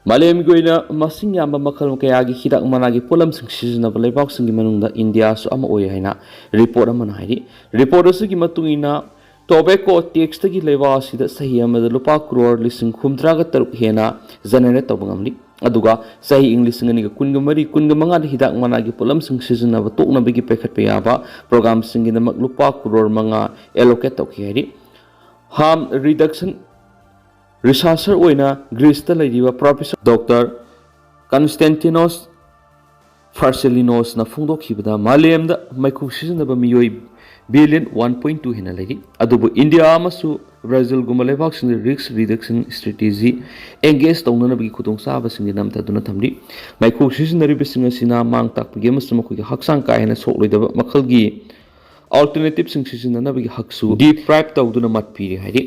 ꯃꯥꯂꯦꯝꯒꯤ ꯑꯣꯏꯅ ꯃꯁꯤꯡ ꯌꯥꯝꯕ ꯃꯈꯜ ꯀꯌꯥꯒꯤ ꯍꯤꯗꯥꯛ ꯃꯅꯥꯒꯤ ꯄꯣꯠꯂꯝꯁꯤꯡ ꯁꯤꯖꯤꯟꯅꯕ ꯂꯩꯕꯥꯛꯁꯤꯡꯒꯤ ꯃꯅꯨꯡꯗ ꯏꯟꯗꯤꯌꯥꯁꯨ ꯑꯃ ꯑꯣꯏ ꯍꯥꯏꯅ ꯔꯤꯄꯣꯔꯠ ꯑꯃꯅ ꯍꯥꯏꯔꯤ꯫ ꯔꯤꯄꯣꯔꯠ ꯑꯁꯤꯒꯤ ꯃꯇꯨꯡ ꯏꯟꯅ, ꯇꯣꯕꯦꯀꯣ ꯇꯦꯛꯁꯇꯒꯤ ꯂꯩꯕꯥꯛ ꯑꯁꯤꯗ ꯆꯍꯤ ꯑꯃꯗ ꯂꯨꯄꯥ ꯀ꯭ꯔꯣꯔ ꯂꯤꯁꯤꯡ ꯍꯨꯝꯗ꯭ꯔꯥꯒ ꯇꯔꯨꯛ ꯍꯦꯟꯅ ꯖꯦꯅꯦꯔꯦꯠ ꯇꯧꯕ ꯉꯝꯂꯤ꯫ ꯑꯗꯨꯒ ꯆꯍꯤ ꯏꯪ ꯂꯤꯁꯤꯡ ꯑꯅꯤꯒ ꯀꯨꯟꯒ ꯃꯔꯤ, ꯀꯨꯟꯒ ꯃꯉꯥꯗ ꯍꯤꯗꯥꯛ ꯃꯅꯥꯒꯤ ꯄꯣꯠꯂꯝꯁꯤꯡ ꯁꯤꯖꯤꯟꯅꯕ ꯇꯣꯛꯅꯕꯒꯤ ꯄꯥꯏꯈꯠꯄ ꯌꯥꯕ ꯄ꯭ꯔꯣꯒ꯭ꯔꯥꯝꯁꯤꯡꯒꯤꯗꯃꯛ ꯂꯨꯄꯥ ꯀ꯭ꯔꯣꯔ ꯃꯉꯥ ꯑꯦꯂꯣꯀꯦꯠ ꯇꯧꯈꯤ ꯍꯥꯏꯔꯤ꯫ ꯍꯥꯔꯝ ꯔꯤꯗꯛꯁꯟ ꯔꯤꯁꯥꯔꯆꯔ ꯑꯣꯏꯅ ꯒ꯭ꯔꯤꯁꯇ ꯂꯩꯔꯤꯕ ꯄ꯭ꯔꯣꯐꯦꯁꯔ ꯗꯣꯛꯇꯔ ꯀꯟꯁꯇꯦꯟꯇꯤꯅꯣꯁ ꯐꯥꯔꯁꯦꯂꯤꯅꯣꯁꯅ ꯐꯣꯡꯗꯣꯛꯈꯤꯕꯗ, ꯃꯥꯂꯦꯝꯗ ꯃꯩꯈꯨ ꯁꯤꯖꯤꯟꯅꯕ ꯃꯤꯑꯣꯏ ꯕꯤꯂꯤꯌꯟ ꯋꯥꯟ ꯄꯣꯏꯟ ꯇꯨ ꯍꯦꯟꯅ ꯂꯩꯔꯤ꯫ ꯑꯗꯨꯕꯨ ꯏꯟꯗꯤꯌꯥ ꯑꯃꯁꯨ ꯕ꯭ꯔꯥꯖꯤꯜꯒꯨꯝꯕ ꯂꯩꯕꯥꯛꯁꯤꯡꯗ ꯔꯤꯁꯛ ꯔꯤꯗꯛꯁꯟ ꯁ꯭ꯇ꯭ꯔꯦꯇꯦꯖꯤ ꯑꯦꯡꯒꯦꯖ ꯇꯧꯅꯅꯕꯒꯤ ꯈꯨꯗꯣꯡꯆꯥꯕꯁꯤꯡꯗꯤ ꯅꯝꯊꯗꯨꯅ ꯊꯝꯂꯤ꯫ ꯃꯩꯈꯨ ꯁꯤꯖꯤꯟꯅꯔꯤꯕꯁꯤꯡ ꯑꯁꯤꯅ ꯃꯥꯡ ꯇꯥꯛꯄꯒꯤ ꯑꯃꯁꯨꯡ ꯃꯈꯣꯏꯒꯤ ꯍꯛꯆꯥꯡ ꯀꯥ ꯍꯦꯟꯅ ꯁꯣꯛꯂꯣꯏꯗꯕ ꯃꯈꯜꯒꯤ ꯑꯜꯇꯔꯅꯦꯇꯤꯚꯁꯤꯡ ꯁꯤꯖꯤꯟꯅꯅꯕꯒꯤ ꯍꯛꯁꯨ ꯗꯤꯄ꯭ꯔꯥꯏꯚ ꯇꯧꯗꯨꯅ ꯃꯠ ꯄꯤꯔꯤ ꯍꯥꯏꯔꯤ꯫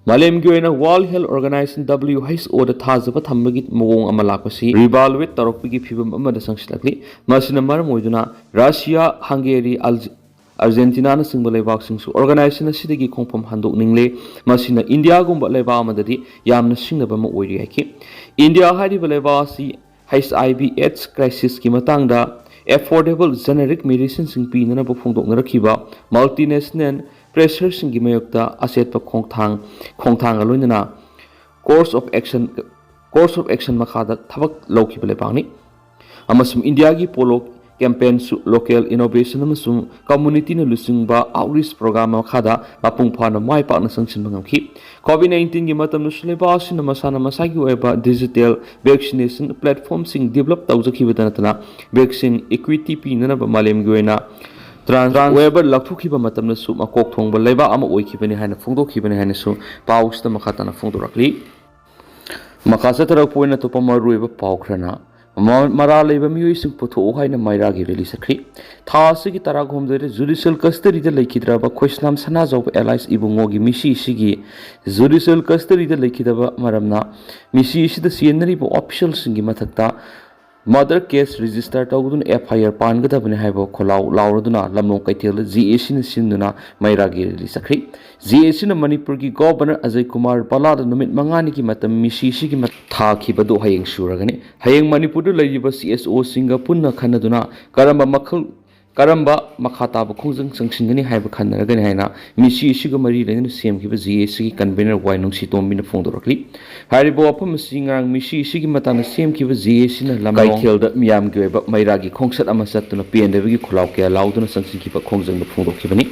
ꯃꯥꯂꯦꯝꯒꯤ ꯑꯣꯏꯅ ꯋꯥꯔꯜꯗ ꯍꯦꯜꯊ ꯑꯣꯔꯒꯅꯥꯏꯖꯦꯁꯟ, ꯗꯕ꯭ꯂꯤꯌꯨ ꯑꯩꯆ ꯑꯣꯗ ꯊꯥꯖꯕ ꯊꯝꯕꯒꯤ ꯃꯑꯣꯡ ꯑꯃ ꯂꯥꯛꯄꯁꯤ ꯔꯤꯚꯥꯂꯨꯋꯦꯠ ꯇꯧꯔꯛꯄꯒꯤ ꯐꯤꯚꯝ ꯑꯃꯗ ꯆꯪꯁꯤꯜꯂꯛꯂꯤ꯫ ꯃꯁꯤꯅ ꯃꯔꯝ ꯑꯣꯏꯗꯨꯅ ꯔꯁꯤꯌꯥ, ꯍꯪꯒꯦꯔꯤ, ꯑꯜꯖ-, ꯑꯥꯔꯖꯦꯟꯇꯤꯅꯥꯅꯆꯤꯡꯕ ꯂꯩꯕꯥꯛꯁꯤꯡꯁꯨ ꯑꯣꯔꯒꯅꯥꯏꯖꯦꯁꯟ ꯑꯁꯤꯗꯒꯤ ꯈꯣꯡꯐꯝ ꯍꯟꯗꯣꯛꯅꯤꯡꯂꯦ꯫ ꯃꯁꯤꯅ ꯏꯟꯗꯤꯌꯥꯒꯨꯝꯕ ꯂꯩꯕꯥꯛ ꯑꯃꯗꯗꯤ ꯌꯥꯝꯅ ꯁꯤꯡꯅꯕ ꯑꯃ ꯑꯣꯏꯔꯤ ꯍꯥꯏꯈꯤ꯫ ꯏꯟꯗꯤꯌꯥ ꯍꯥꯏꯔꯤꯕ ꯂꯩꯕꯥꯛ ꯑꯁꯤ ꯑꯩꯆ ꯑꯥꯏ ꯚꯤ ꯑꯦꯗꯁ ꯀ꯭ꯔꯥꯏꯁꯤꯁꯀꯤ ꯃꯇꯥꯡꯗ ꯑꯦꯐꯣꯔꯗꯦꯕꯜ ꯖꯦꯅꯦꯔꯤꯛ ꯃꯦꯗꯤꯁꯤꯟꯁꯤꯡ ꯄꯤꯅꯅꯕ ꯐꯣꯡꯗꯣꯛꯅꯔꯛꯈꯤꯕ ꯃꯜꯇꯤꯅꯦꯁꯅꯦꯜ ꯄ꯭ꯔꯦꯁꯔꯁꯤꯡꯒꯤ ꯃꯥꯌꯣꯛꯇ ꯑꯆꯦꯠꯄ ꯈꯣꯡꯊꯥꯡ, ꯈꯣꯡꯊꯥꯡꯒ ꯂꯣꯏꯅꯅ course of action, course of action ꯃꯈꯥꯗ ꯊꯕꯛ ꯂꯧꯈꯤꯕ ꯂꯩꯕꯥꯛꯅꯤ꯫ ꯑꯃꯁꯨꯡ ꯏꯟꯗꯤꯌꯥꯒꯤ ꯄꯣꯂꯣ ꯀꯦꯝꯄꯦꯟꯁꯨ ꯂꯣꯀꯦꯜ ꯏꯅꯣꯚꯦꯁꯟ ꯑꯃꯁꯨꯡ ꯀꯝꯃꯨꯅꯤꯇꯤꯅ ꯂꯨꯆꯤꯡꯕ ꯑꯥꯎꯠꯔꯤꯆ ꯄ꯭ꯔꯣꯒ꯭ꯔꯥꯝ ꯃꯈꯥꯗ ꯃꯄꯨꯡ ꯐꯥꯅ ꯃꯥꯏ ꯄꯥꯛꯅ ꯆꯪꯁꯤꯟꯕ ꯉꯝꯈꯤ꯫ ꯀꯣꯚꯤꯗ ꯅꯥꯏꯟꯇꯤꯟꯒꯤ ꯃꯇꯝꯗꯁꯨ ꯂꯩꯕꯥꯛ ꯑꯁꯤꯅ ꯃꯁꯥꯅ ꯃꯁꯥꯒꯤ ꯑꯣꯏꯕ ꯗꯤꯖꯤꯇꯦꯜ ꯚꯦꯛꯁꯤꯅꯦꯁꯟ ꯄ꯭ꯂꯦꯠꯐꯣꯔꯝꯁꯤꯡ ꯗꯤꯕꯂꯞ ꯇꯧꯖꯈꯤꯕꯗ ꯅꯠꯇꯅ, ꯚꯦꯛꯁꯤꯟ ꯏꯀ꯭ꯋꯤꯇꯤ ꯄꯤꯅꯅꯕ ꯃꯥꯂꯦꯝꯒꯤ ꯑꯣꯏꯅ ꯇ꯭ꯔꯥꯟꯁ ꯋꯦꯕꯔ ꯂꯥꯎꯊꯣꯛꯈꯤꯕ ꯃꯇꯝꯗꯁꯨ ꯃꯀꯣꯛ ꯊꯣꯡꯕ ꯂꯩꯕꯥꯛ ꯑꯃ ꯑꯣꯏꯈꯤꯕꯅꯤ ꯍꯥꯏꯅ ꯐꯣꯡꯗꯣꯛꯈꯤꯕꯅꯤ ꯍꯥꯏꯅꯁꯨ ꯄꯥꯎꯁꯤꯗ ꯃꯈꯥ ꯇꯥꯅ ꯐꯣꯡꯗꯣꯔꯛꯂꯤ꯫ ꯃꯈꯥ ꯆꯠꯊꯔꯛꯄ ꯑꯣꯏꯅ ꯑꯇꯣꯞꯄ ꯃꯔꯨꯑꯣꯏꯕ ꯄꯥꯎ ꯈꯔꯅ, ꯃ-, ꯃꯔꯥꯜ ꯂꯩꯕ ꯃꯤꯑꯣꯏꯁꯤꯡ ꯄꯨꯊꯣꯛꯎ ꯍꯥꯏꯅ ꯃꯩꯔꯥꯒꯤ ꯔꯦꯂꯤ ꯆꯠꯈ꯭ꯔꯤ꯫ ꯊꯥ ꯑꯁꯤꯒꯤ ꯇꯔꯥꯍꯨꯝꯗꯣꯏꯗ ꯖꯨꯗꯤꯁꯤꯌꯦꯜ ꯀꯁꯇꯗꯤꯗ ꯂꯩꯈꯤꯗ꯭ꯔꯕ ꯈꯣꯏꯁꯅꯥꯝ ꯁꯅꯥꯖꯥꯎꯕ ꯑꯦꯂꯥꯏꯁ ꯏꯕꯨꯡꯉꯣꯒꯤ ꯃꯤꯁꯤ ꯑꯁꯤꯒꯤ ꯖꯨꯗꯤꯁꯤꯌꯦꯜ ꯀꯁꯇꯗꯤꯗ ꯂꯩꯈꯤꯗꯕ ꯃꯔꯝꯅ ꯃꯤꯁꯤ ꯑꯁꯤꯗ ꯆꯦꯟꯅꯔꯤꯕ ꯑꯣꯐꯤꯁꯤꯌꯦꯜꯁꯤꯡꯒꯤ ꯃꯊꯛꯇ Murder case register ꯇꯧꯗꯨꯅ F I R ꯄꯥꯟꯒꯗꯕꯅꯤ ꯍꯥꯏꯕ ꯈꯣꯜꯂꯥꯎ ꯂꯥꯎꯔꯗꯨꯅ ꯂꯝꯂꯣꯡ ꯀꯩꯊꯦꯜꯗ J A Cꯅ ꯁꯤꯟꯗꯨꯅ ꯃꯩꯔꯥꯒꯤ rally ꯆꯠꯈ꯭ꯔꯤ꯫ J A Cꯅ ꯃꯅꯤꯄꯨꯔꯒꯤ Governor ꯑꯖꯌ ꯀꯨꯃꯥꯔ ꯚꯜꯂꯥꯗ ꯅꯨꯃꯤꯠ ꯃꯉꯥꯅꯤꯒꯤ ꯃꯇꯝ ꯃꯤꯁꯤ ꯁꯤꯒꯤ ꯃ-, ꯊꯥꯈꯤꯕꯗꯨ ꯍꯌꯦꯡ ꯁꯨꯔꯒꯅꯤ꯫ ꯍꯌꯦꯡ ꯃꯅꯤꯄꯨꯔꯗ ꯂꯩꯔꯤꯕ C S Oꯁꯤꯡꯒ ꯄꯨꯟꯅ ꯈꯟꯅꯗꯨꯅ ꯀꯔꯝꯕ ꯃꯈꯜ, ꯀꯔꯝꯕ ꯃꯈꯥ ꯇꯥꯕ ꯈꯣꯡꯖꯪ ꯆꯪꯁꯤꯟꯒꯅꯤ ꯍꯥꯏꯕ ꯈꯟꯅꯔꯒꯅꯤ ꯍꯥꯏꯅ ꯃꯤꯁꯤ ꯑꯁꯤꯒ ꯃꯔꯤ ꯂꯩꯅꯅ ꯁꯦꯝꯈꯤꯕ J A Cꯒꯤ convener ꯋꯥꯏ ꯅꯨꯡꯁꯤꯇꯣꯝꯕꯤꯅ ꯐꯣꯡꯗꯣꯔꯛꯂꯤ꯫ ꯍꯥꯏꯔꯤꯕ ꯋꯥꯐꯝ ꯑꯁꯤ ꯉꯔꯥꯡ ꯃꯤꯁꯤ ꯑꯁꯤꯒꯤ ꯃꯇꯥꯡꯗ ꯁꯦꯝꯈꯤꯕ J A Cꯅ ꯂꯝꯂꯣꯡ ꯀꯩꯊꯦꯜꯗ ꯃꯤꯌꯥꯝꯒꯤ ꯑꯣꯏꯕ ꯃꯩꯔꯥꯒꯤ ꯈꯣꯡꯆꯠ ꯑꯃ ꯆꯠꯇꯨꯅ ꯄꯦꯟꯗꯕꯒꯤ ꯈꯣꯜꯂꯥꯎ ꯀꯌꯥ ꯂꯥꯎꯗꯨꯅ ꯆꯪꯁꯤꯟꯈꯤꯕ ꯈꯣꯡꯖꯪꯗ ꯐꯣꯡꯗꯣꯛꯈꯤꯕꯅꯤ꯫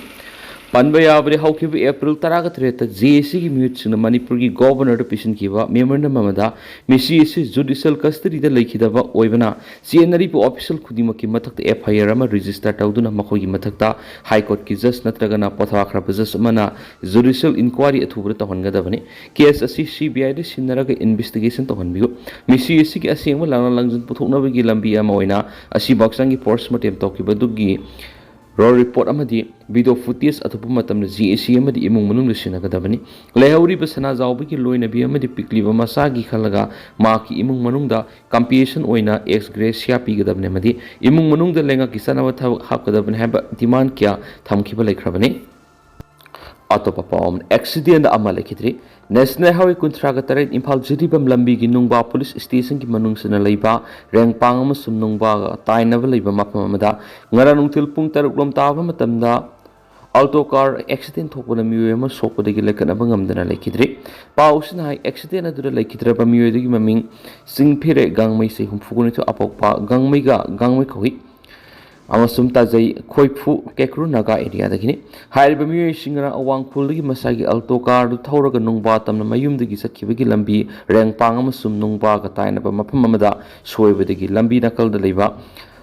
ꯄꯟꯕ ꯌꯥꯕꯗꯤ, ꯍꯧꯈꯤꯕ April ꯇꯔꯥꯒ ꯇꯔꯦꯠꯇ J A Cꯒꯤ ꯃꯤꯍꯨꯠꯁꯤꯡꯅ ꯃꯅꯤꯄꯨꯔꯒꯤ Governorꯗ ꯄꯤꯁꯤꯟꯈꯤꯕ memorandum ꯑꯃꯗ ꯃꯤꯁꯤ ꯑꯁꯤ judicial custodyꯗ ꯂꯩꯈꯤꯗꯕ ꯑꯣꯏꯕꯅ ꯆꯦꯟꯅꯔꯤꯕ official ꯈꯨꯗꯤꯡꯃꯛꯀꯤ ꯃꯊꯛꯇ F I R ꯑꯃ register ꯇꯧꯗꯨꯅ ꯃꯈꯣꯏꯒꯤ ꯃꯊꯛꯇ High Courtꯀꯤ judge ꯅꯠꯇ꯭ꯔꯒꯅ ꯄꯣꯊꯥꯈ꯭ꯔꯕ judge ꯑꯃꯅ judicial inquiry ꯑꯊꯨꯕꯗ ꯇꯧꯍꯟꯒꯗꯕꯅꯤ꯫ Case ꯑꯁꯤ C B Iꯗ ꯁꯤꯟꯅꯔꯒ investigation ꯇꯧꯍꯟꯕꯤꯌꯨ꯫ ꯃꯤꯁꯤ ꯑꯁꯤꯒꯤ ꯑꯁꯦꯡꯕ ꯂꯥꯟꯅ ꯂꯪꯖꯟ ꯄꯨꯊꯣꯛꯅꯕꯒꯤ ꯂꯝꯕꯤ ꯑꯃ ꯑꯣꯏꯅ ꯑꯁꯤ ꯍꯛꯆꯥꯡꯒꯤ post mortem ꯇꯧꯈꯤꯕꯗꯨꯒꯤ raw report ꯑꯃꯗꯤ video footage ꯑꯊꯨꯕ ꯃꯇꯝꯗ J A C ꯑꯃꯗꯤ ꯏꯃꯨꯡ ꯃꯅꯨꯡꯗ ꯁꯤꯟꯅꯒꯗꯕꯅꯤ꯫ ꯂꯩꯍꯧꯔꯤꯕ ꯁꯅꯥꯖꯥꯎꯕꯒꯤ ꯂꯣꯏꯅꯕꯤ ꯑꯃꯗꯤ ꯄꯤꯛꯂꯤꯕ ꯃꯆꯥꯒꯤ ꯈꯜꯂꯒ ꯃꯍꯥꯛꯀꯤ ꯏꯃꯨꯡ ꯃꯅꯨꯡꯗ compensation ꯑꯣꯏꯅ ex gratia ꯄꯤꯒꯗꯕꯅꯤ ꯑꯃꯗꯤ ꯏꯃꯨꯡ ꯃꯅꯨꯡꯗ ꯂꯩꯉꯥꯛꯀꯤ ꯆꯥꯅꯕ ꯊꯕꯛ ꯍꯥꯞꯀꯗꯕꯅꯤ ꯍꯥꯏꯕ demand ꯀꯌꯥ ꯊꯝꯈꯤꯕ ꯂꯩꯈ꯭ꯔꯕꯅꯤ꯫ ꯑꯇꯣꯞꯄ ꯄꯥꯎ ꯑꯃꯅ, accident ꯑꯃ ꯂꯩꯈꯤꯗ꯭ꯔꯤ꯫ National Highway ꯀꯨꯟꯊ꯭ꯔꯥꯒ ꯇꯔꯦꯠ ꯏꯝꯐꯥꯜ ꯖꯤꯔꯤꯕꯥꯝ ꯂꯝꯕꯤꯒꯤ ꯅꯨꯡꯕꯥ police stationꯒꯤ ꯃꯅꯨꯡꯁꯤꯅ ꯂꯩꯕ ꯔꯦꯡꯄꯥꯡ ꯑꯃꯁꯨꯡ ꯅꯨꯡꯕꯥꯒ ꯇꯥꯏꯅꯕ ꯂꯩꯕ ꯃꯐꯝ ꯑꯃꯗ ꯉꯔꯥꯡ ꯅꯨꯡꯊꯤꯜ ꯄꯨꯡ ꯇꯔꯨꯛ ꯂꯣꯝ ꯇꯥꯕ ꯃꯇꯝꯗ Alto car accident ꯊꯣꯛꯄꯅ ꯃꯤꯑꯣꯏ ꯑꯃ ꯁꯣꯛꯄꯗꯒꯤ ꯂꯩꯈꯠꯅꯕ ꯉꯝꯗꯅ ꯂꯩꯈꯤꯗ꯭ꯔꯤ꯫ ꯄꯥꯎꯁꯤꯅ ꯍꯥꯏ, accident ꯑꯗꯨꯗ ꯂꯩꯈꯤꯗ꯭ꯔꯕ ꯃꯤꯑꯣꯏ ꯑꯗꯨꯒꯤ ꯃꯃꯤꯡ ꯆꯤꯡꯐꯤꯔꯦ ꯒꯥꯡꯃꯩ, ꯆꯍꯤ ꯍꯨꯝꯐꯨ ꯅꯤꯊꯣꯏ, ꯑꯄꯣꯛꯄ ꯒꯥꯡꯃꯩꯒ ꯒꯥꯡꯃꯩ ꯀꯧꯏ ꯑꯃꯁꯨꯡ ꯇꯥꯖꯩ ꯈꯣꯏꯐꯨ, ꯀꯦꯀ꯭ꯔꯨ ꯅꯥꯒꯥ areaꯗꯒꯤꯅꯤ꯫ ꯍꯥꯏꯔꯤꯕ ꯃꯤꯑꯣꯏꯁꯤꯡ ꯉꯔꯥꯡ ꯑꯋꯥꯡ ꯈꯨꯜꯗꯒꯤ ꯃꯁꯥꯒꯤ Alto carꯗꯨ ꯊꯧꯔꯒ ꯅꯨꯡꯕꯥ ꯇꯝꯅ ꯃꯌꯨꯝꯗꯒꯤ ꯆꯠꯈꯤꯕꯒꯤ ꯂꯝꯕꯤ ꯔꯦꯡꯄꯥꯡ ꯑꯃꯁꯨꯡ ꯅꯨꯡꯕꯥꯒ ꯇꯥꯏꯅꯕ ꯃꯐꯝ ꯑꯃꯗ ꯁꯣꯏꯕꯗꯒꯤ ꯂꯝꯕꯤ ꯅꯥꯀꯜꯗ ꯂꯩꯕ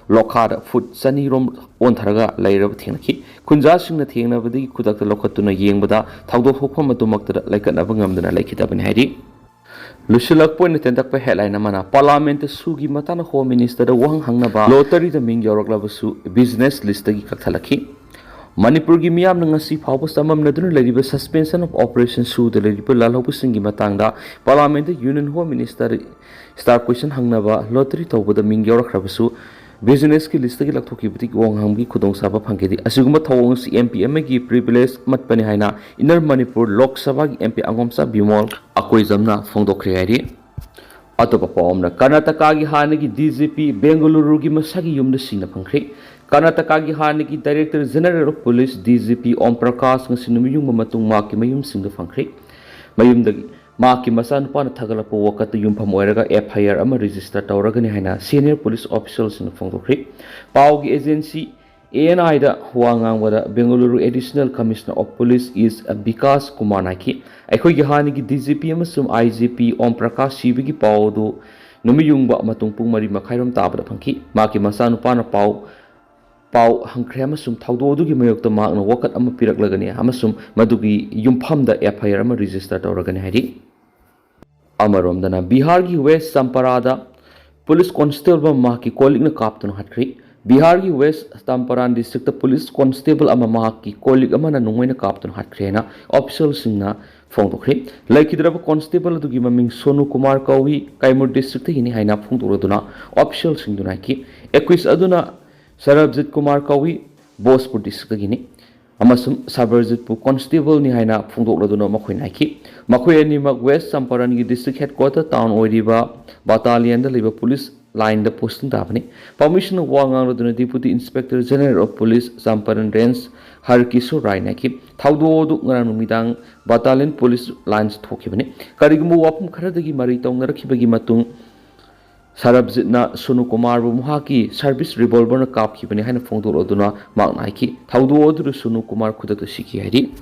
ꯂꯣꯈꯥꯗ foot ꯆꯅꯤ ꯔꯣꯝ ꯑꯣꯟꯊꯔꯒ ꯂꯩꯔꯕ ꯊꯦꯡꯅꯈꯤ꯫ ꯈꯨꯟꯖꯥꯁꯤꯡꯅ ꯊꯦꯡꯅꯕꯗꯒꯤ ꯈꯨꯗꯛꯇ ꯂꯧꯈꯠꯇꯨꯅ ꯌꯦꯡꯕꯗ ꯊꯧꯗꯣꯛ ꯊꯣꯛꯐꯝ ꯑꯗꯨꯃꯛꯇꯗ ꯂꯩꯈꯠꯅꯕ ꯉꯝꯗꯅ ꯂꯩꯈꯤꯗꯕꯅꯤ ꯍꯥꯏꯔꯤ꯫ ꯂꯣꯏꯁꯤꯜꯂꯛꯄ ꯑꯣꯏꯅ ꯇꯦꯟꯇꯛꯄ headline ꯑꯃꯅ, Parliamentꯇ ꯁꯨꯒꯤ ꯃꯇꯥꯡꯗ Home Ministerꯗ ꯋꯥꯍꯪ ꯍꯪꯅꯕ lotteryꯗ ꯃꯤꯡ ꯌꯥꯎꯔꯛꯂꯕꯁꯨ business listꯇꯒꯤ ꯀꯛꯊꯠꯂꯛꯈꯤ꯫ ꯃꯅꯤꯄꯨꯔꯒꯤ ꯃꯤꯌꯥꯝꯅ ꯉꯁꯤ ꯐꯥꯎꯕ ꯆꯃꯝꯅꯗꯨꯅ ꯂꯩꯔꯤꯕ Suspension of Operation ꯁꯨꯗ ꯂꯩꯔꯤꯕ ꯂꯥꯜꯍꯧꯕꯁꯤꯡꯒꯤ ꯃꯇꯥꯡꯗ Parliament ꯇ Union Home Minister ꯁ꯭ꯇꯥꯔ ꯀꯣꯏꯁꯟ ꯍꯪꯅꯕ ꯂꯣꯇꯔꯤ ꯇꯧꯕꯗ ꯃꯤꯡ ꯌꯥꯎꯔꯛꯈ꯭ꯔꯕꯁꯨ ꯚꯤꯖꯤꯂꯦꯟꯁꯀꯤ ꯂꯤꯁꯇꯒꯤ ꯂꯧꯊꯣꯛꯈꯤꯕꯗꯒꯤ ꯋꯥ ꯉꯥꯡꯕꯒꯤ ꯈꯨꯗꯣꯡꯆꯥꯕ ꯐꯪꯈꯤꯗꯦ꯫ ꯑꯁꯤꯒꯨꯝꯕ ꯊꯧꯑꯣꯡ ꯑꯁꯤ M P ꯑꯃꯒꯤ ꯄ꯭ꯔꯤꯚꯤꯂꯦꯖ ꯑꯃꯠꯄꯅꯤ ꯍꯥꯏꯅ Inner Manipur ꯂꯣꯛ ꯁꯚꯥꯒꯤ M P ꯑꯉꯣꯝꯆꯥ ꯕꯤꯃꯣꯜ ꯑꯀꯣꯏꯖꯝꯅ ꯐꯣꯡꯗꯣꯛꯈ꯭ꯔꯦ ꯍꯥꯏꯔꯤ꯫ ꯑꯇꯣꯞꯄ ꯄꯥꯎ ꯑꯃꯅ, ꯀꯔꯅꯥꯇꯀꯥꯒꯤ ꯍꯥꯟꯅꯒꯤ D G P ꯕꯦꯡꯒꯂꯨꯔꯨꯒꯤ ꯃꯁꯥꯒꯤ ꯌꯨꯝꯗ ꯁꯤꯅ ꯐꯪꯈ꯭ꯔꯦ꯫ ꯀꯔꯅꯥꯇꯀꯥꯒꯤ ꯍꯥꯟꯅꯒꯤ Director General of Police, D G P ꯑꯣꯝ ꯄ꯭ꯔꯀꯥꯁ ꯉꯁꯤ ꯅꯨꯃꯤꯠ ꯌꯨꯡꯕ ꯃꯇꯨꯡ ꯃꯍꯥꯛꯀꯤ ꯃꯌꯨꯝꯁꯤꯡꯗ ꯐꯪꯈ꯭ꯔꯦ꯫ ꯃꯌꯨꯝꯗꯒꯤ ꯃꯍꯥꯛꯀꯤ ꯃꯆꯥꯅꯨꯄꯥꯅ ꯊꯥꯒꯠꯂꯛꯄ ꯋꯥꯀꯠꯇ ꯌꯨꯝꯐꯝ ꯑꯣꯏꯔꯒ F I R ꯑꯃ ꯔꯦꯖꯤꯁꯇꯔ ꯇꯧꯔꯒꯅꯤ ꯍꯥꯏꯅ ꯁꯤꯅꯤꯌꯔ ꯄꯨꯂꯤꯁ ꯑꯣꯐꯤꯁꯤꯌꯦꯜꯁꯤꯡꯅ ꯐꯣꯡꯗꯣꯛꯈ꯭ꯔꯤ꯫ ꯄꯥꯎꯒꯤ ꯑꯦꯖꯦꯟꯁꯤ A N I ꯗ ꯋꯥ ꯉꯥꯡꯕꯗ Bengaluru Additional Commissioner of Police ꯏꯁ ꯕꯤꯀꯥꯁ ꯀꯨꯃꯥꯔꯅ ꯍꯥꯏꯈꯤ, ꯑꯩꯈꯣꯏꯒꯤ ꯍꯥꯟꯅꯒꯤ D G P ꯑꯃꯁꯨꯡ I G P ꯑꯣꯝ ꯄ꯭ꯔꯀꯥꯁ ꯁꯤꯕꯒꯤ ꯄꯥꯎ ꯑꯗꯨ ꯅꯨꯃꯤꯠ ꯌꯨꯡꯕ ꯃꯇꯨꯡ ꯄꯨꯡ ꯃꯔꯤ ꯃꯈꯥꯏꯔꯣꯝ ꯇꯥꯕꯗ ꯐꯪꯈꯤ꯫ ꯃꯍꯥꯛꯀꯤ ꯃꯆꯥꯅꯨꯄꯥꯅ ꯄꯥꯎ ꯄꯥꯎ ꯍꯪꯈ꯭ꯔꯦ ꯑꯃꯁꯨꯡ ꯊꯧꯗꯣꯛ ꯑꯗꯨꯒꯤ ꯃꯥꯌꯣꯛꯇ ꯃꯍꯥꯛꯅ ꯋꯥꯀꯠ ꯑꯃ ꯄꯤꯔꯛꯂꯒꯅꯤ ꯑꯃꯁꯨꯡ ꯃꯗꯨꯒꯤ ꯌꯨꯝꯐꯝꯗ F I R ꯑꯃ ꯔꯦꯖꯤꯁꯇꯔ ꯇꯧꯔꯒꯅꯤ ꯍꯥꯏꯔꯤ꯫ ꯑꯃꯔꯣꯝꯗꯅ, ꯕꯤꯍꯥꯔꯒꯤ ꯋꯦꯁ ꯆꯝꯄꯥꯔꯥꯗ ꯄꯨꯂꯤꯁ ꯀꯣꯟꯁꯇꯦꯕꯜ ꯑꯃ ꯃꯍꯥꯛꯀꯤ ꯀꯣꯜꯂꯤꯛꯅ ꯀꯥꯞꯇꯨꯅ ꯍꯥꯠꯈ꯭ꯔꯦ꯫ ꯕꯤꯍꯥꯔꯒꯤ ꯋꯦꯁ ꯆꯝꯄꯥꯔꯥꯟ ꯗꯤꯁꯇ꯭ꯔꯤꯛꯇ ꯄꯨꯂꯤꯁ ꯀꯣꯟꯁꯇꯦꯕꯜ ꯑꯃ ꯃꯍꯥꯛꯀꯤ ꯀꯣꯜꯂꯤꯛ ꯑꯃꯅ ꯅꯣꯡꯃꯩꯅ ꯀꯥꯞꯇꯨꯅ ꯍꯥꯠꯈ꯭ꯔꯦ ꯍꯥꯏꯅ ꯑꯣꯐꯤꯁꯤꯌꯦꯜꯁꯤꯡꯅ ꯐꯣꯡꯗꯣꯛꯈ꯭ꯔꯦ꯫ ꯂꯩꯈꯤꯗ꯭ꯔꯕ ꯀꯣꯟꯁꯇꯦꯕꯜ ꯑꯗꯨꯒꯤ ꯃꯃꯤꯡ ꯁꯣꯅꯨ ꯀꯨꯃꯥꯔ ꯀꯧꯏ, ꯀꯥꯏꯃꯨꯔ ꯗꯤꯁꯇ꯭ꯔꯤꯛꯇꯒꯤꯅꯤ ꯍꯥꯏꯅ ꯐꯣꯡꯗꯣꯛꯂꯗꯨꯅ ꯑꯣꯐꯤꯁꯤꯌꯦꯜꯁꯤꯡꯗꯨꯅ ꯍꯥꯏꯈꯤ꯫ ꯑꯦꯀ꯭ꯌꯨꯁ ꯑꯗꯨꯅ ꯁꯔꯕꯖꯤꯠ ꯀꯨꯃꯥꯔ ꯀꯧꯏ, ꯚꯣꯖꯄꯨꯔ ꯗꯤꯁꯇ꯭ꯔꯤꯛꯇꯒꯤꯅꯤ ꯑꯃꯁꯨꯡ ꯁꯔꯕꯖꯤꯠꯄꯨ ꯀꯣꯟꯁꯇꯦꯕꯜꯅꯤ ꯍꯥꯏꯅ ꯐꯣꯡꯗꯣꯛꯂꯗꯨꯅ ꯃꯈꯣꯏꯅ ꯍꯥꯏꯈꯤ꯫ ꯃꯈꯣꯏ ꯑꯅꯤꯃꯛ ꯋꯦꯁ ꯆꯝꯄꯥꯔꯟꯒꯤ ꯗꯤꯁꯇ꯭ꯔꯤꯛ ꯍꯦꯗꯀ꯭ꯋꯥꯇꯔ ꯇꯥꯎꯟ ꯑꯣꯏꯔꯤꯕ ꯕꯇꯥꯂꯤꯌꯟꯗ ꯂꯩꯕ ꯄꯨꯂꯤꯁ ꯂꯥꯏꯟꯗ ꯄꯣꯁꯇꯤꯡ ꯇꯥꯕꯅꯤ꯫ ꯄꯥꯎꯃꯤꯁꯤꯡꯅ ꯋꯥ ꯉꯥꯡꯂꯗꯨꯅ Deputy Inspector General of Police Champaran range Harkishore ꯔꯥꯏꯅ ꯍꯥꯏꯈꯤ, ꯊꯧꯗꯣꯛ ꯑꯗꯨ ꯉꯔꯥꯡ ꯅꯨꯃꯤꯗꯥꯡ ꯕꯇꯥꯂꯤꯌꯟ ꯄꯨꯂꯤꯁ ꯂꯥꯏꯟꯁ ꯊꯣꯛꯈꯤꯕꯅꯤ꯫ ꯀꯔꯤꯒꯨꯝꯕ ꯋꯥꯐꯝ ꯈꯔꯗꯒꯤ ꯃꯔꯩ ꯇꯧꯅꯔꯛꯈꯤꯕꯒꯤ ꯃꯇꯨꯡ ꯁꯔꯕꯖꯤꯠꯅ ꯁꯣꯅꯨ ꯀꯨꯃꯥꯔꯕꯨ ꯃꯍꯥꯛꯀꯤ ꯁꯔꯚꯤꯁ ꯔꯤꯚꯣꯜꯚꯔꯅ ꯀꯥꯞꯈꯤꯕꯅꯤ ꯍꯥꯏꯅ ꯐꯣꯡꯗꯣꯛꯂꯗꯨꯅ ꯃꯍꯥꯛꯅ ꯍꯥꯏꯈꯤ, ꯊꯧꯗꯣꯛ ꯑꯗꯨꯗ ꯁꯣꯅꯨ ꯀꯨꯃꯥꯔ ꯈꯨꯗꯛꯇ ꯁꯤꯈꯤ ꯍꯥꯏꯔꯤ꯫